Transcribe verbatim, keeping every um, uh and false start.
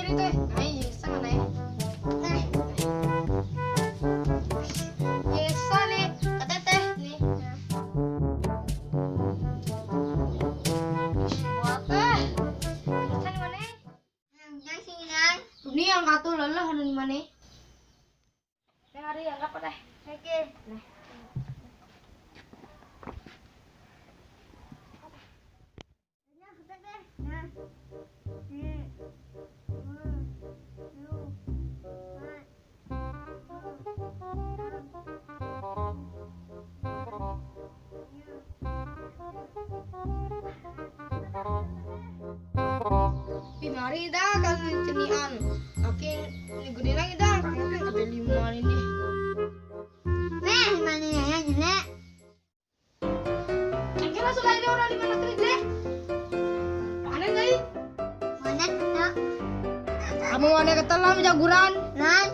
Teh, ayo, sana, eh. Nah. Iya, sana, nih. Kata teh, nih. Nah. Buat teh. Sana mana? Yang sini, Nang. Ini yang katu lelah, anu di mana? Yang hari yang apa teh? Oke. Nah. Pinari dah kan cenian. Oke, ini gede lagi dah. Kan ada lima ini. Meh, mana ya, jelek? Engke langsung lahir orang di mana kering deh. Panen lagi. Mana kita? Kamu mana ketelam jaguran? Nan,